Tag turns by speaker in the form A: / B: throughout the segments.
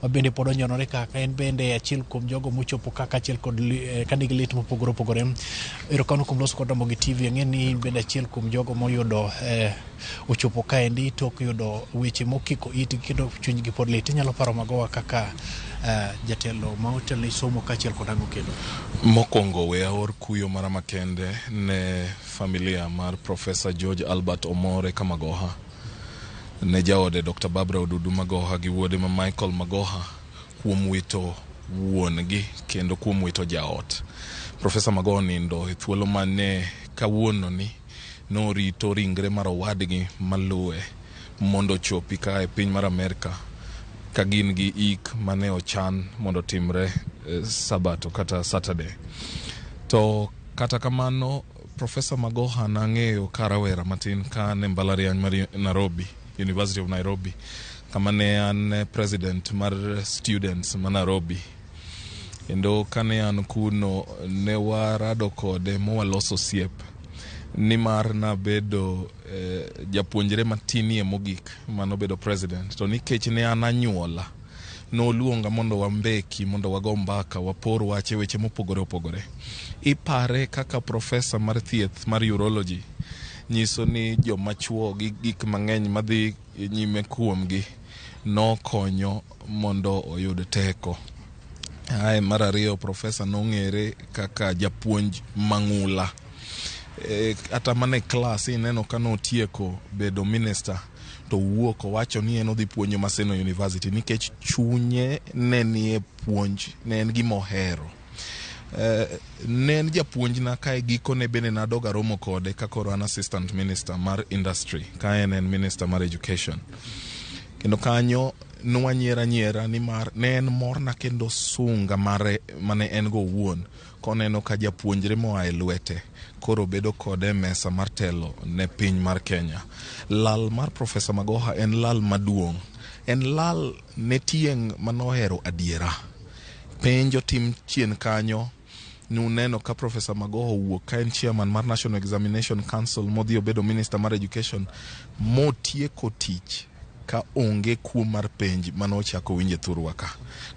A: Ma bende pod onyonore kaka en bende achiel kuom jogo mochopo ka kaachiel kod ka nigi lit mopogore opogore. Erokamano kuom loso kod Ramogi TV. Ang'e ni in bende achiel kuom jogo moyudo ochopo kaendi tok yudo weche mokiko itgi kendo chunygi pod lit. Inyalo paro magowa kaka jatelo ma otelo ne somo kaachiel kod ang'o kendo?
B: Mokwongo we aor kuyo mara makende ne familia mar Professor George Albert Omore Kamagoha, ne jaode Dr. Barbara Odudu Magoha gi wuode ma Michael Magoha kuom wito wuon-gi kendo kuom wito jaot. Professor Magoha onindo e thuolo mane kawuono ni norito ringre mar owadgi maluwe mondo ochopi ka e piny mar Amerka ka gin gi ik mane ochan mondo otimre Sabato kata Saturday. To kata kamano Professor Magoha nang'eyo ka rawera matin ka ne mbalariany mar Nairobi, University of Nairobi, kama ne an president mar students ma Nairobi. Kendo kane an kuno ne warado kode mowaloso osiep nimar nabedo japuonjre matinie mogik manobedo president. To nikech ne an anyuola, noluonga mondo wambeki, mondo wago mbaka, wapor wach e weche mopogore opogore. Ipare kaka profesa mar thieth mar urology, nyiso ni joma chuo gi gik mang'eny madhi nyime kuomgi nokonyo mondo oyud teko. Ae mar ariyo, profesa nong'ere kaka japuonj mang'ula. Kata mana e klas ineno ka notieko bedo minister to owuok owacho ni en odhi puonjo Maseno University nikech chunye ne nie puonj, ne en gima ohero. Ne en japuonjna kae gikone bende nadog aromo kode ka koro an assistant minister mar industry ka en en minister mar education. Kendo kanyo nwanyiero anyiera nimar ne en morna kendo sunga mare mane en go owuon koneno ka japuonjre moa e lwete koro bedo kode e mesa mar telo ne piny mar Kenya. Lal mar Professor Magoha en lal maduong'. En lal ne tieng' manohero adiera. Penj otim chien kanyo nuneno ka Professor Magoha owuok ka en chairman mar National Examination Council modhi obedo minister mar education motieko tich ka onge kuo mar penj manochako winje thurwa ka.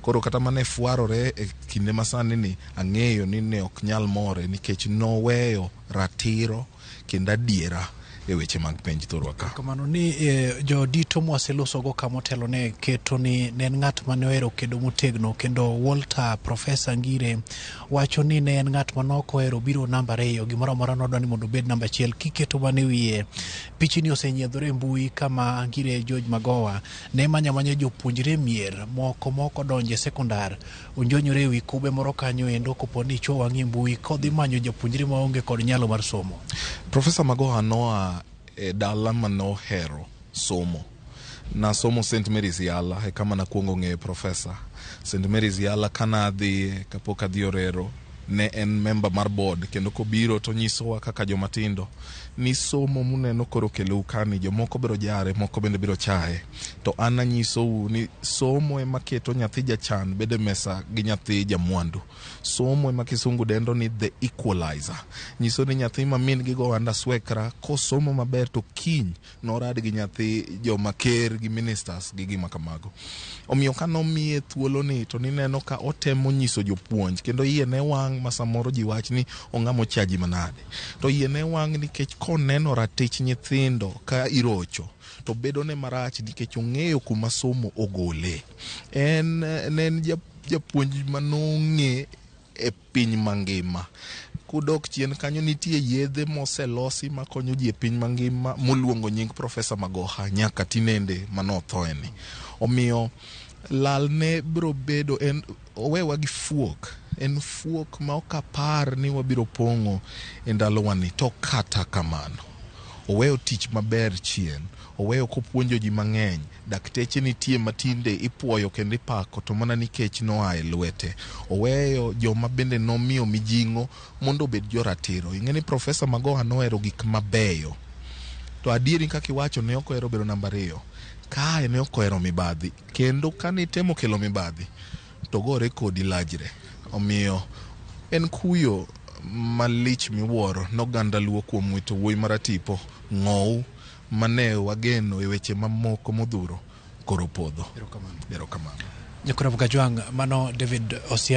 B: Koro kata mane fwarore e kinde masani ni ang'eyo ni ne ok nyal more nikech noweyo ratiro kendo adiera e weche mag penj thurwa ka.
A: Kamano ni jodito mwaselosogo ka motelo ne keto ni ne en ng'at mane ohero kedo motegno kendo Walter Professor Ngire wacho ni ne en ng'at mane ok ohero biro namba ariyo, gimoro amora nodwa ni mondo obed namba achiel. Kiketo mana e wiye pichni osenyiedhore e mbui kama Ngire George Magoha ne manyo amanya jopuonjre mier moko mok odonjo e sekondar onjonyore e wi kube moro kanyo endo kopo ni ichwo wang'i e mbui kodhi manyo japuonjre maonge kod nyalo mar somo.
B: Professor Magoha noa e dala manohero somo. Nasomo St. Mary's Yala e kama nakwongo ng'eyo professor. St. Mary's Yala kana adhi kapok adhi Orero ne en member mar board kendo kobiro to nyisowa kaka jomatindo ni somo muneno koro kelou kani jomoko biro jare moko bende biro chaye to an anyisou ni somo ema keto nyathi jachan bedo e mesa gi nyathi jamwandu. Somo ema kisungu dendo ni the equalizer. Nyiso ni nyathi ma min gi go under swekra kosomo maber to kiny norad gi nyathi joma ker gi ministers gi gima kamago. Omiyo ka nomiye thuolo ni to nineno ka otemo nyiso jopuonj kendo iye ne wang' ma samoro ji wach ni ong'amo chaji manade. To iye ne wang' nikech koneno ratich nyithindo ka irocho to bedo ne marach nikech ong'eyo kuma somo ogole. En ne en japuonj manong'e e piny mangima. Kudok chien kanyo nitie yedhe moselosi makonyo ji e piny mangima moluongo nying Professor Magoha nyaka tinende manothoeni. Omiyo lalne biro bedo en owewa gi fuok. En fuok ma ok apar ni wabiro pong'o e ndalowani. To kata kamano, oweyo tich maber chien. Oweyo kopuonjo ji mang'eny. Dakteche nitie matinde ipuoyo kendo ipako to mana nikech noa e lwete. Oweyo joma bende nomiyo mijing'o mondo obed joratiro. Ing'e ni Professor Magoha nohero gik mabeyo. To adieri kaka iwacho ne ok ohero bedo namba ariyo. Kae ne ok ohero mibadhi. Kendo kane itemo kelo mibadhi to gore kodi lajre. Omiyo en kuyo malich miwuoro noganda Luo kuom wito wuoyi maratipo ng'owu mane wageno e weche mamoko modhuro koro podho. Erokamano. Erokamano.
A: Nyakurabu Kajwang', mano David Osiany.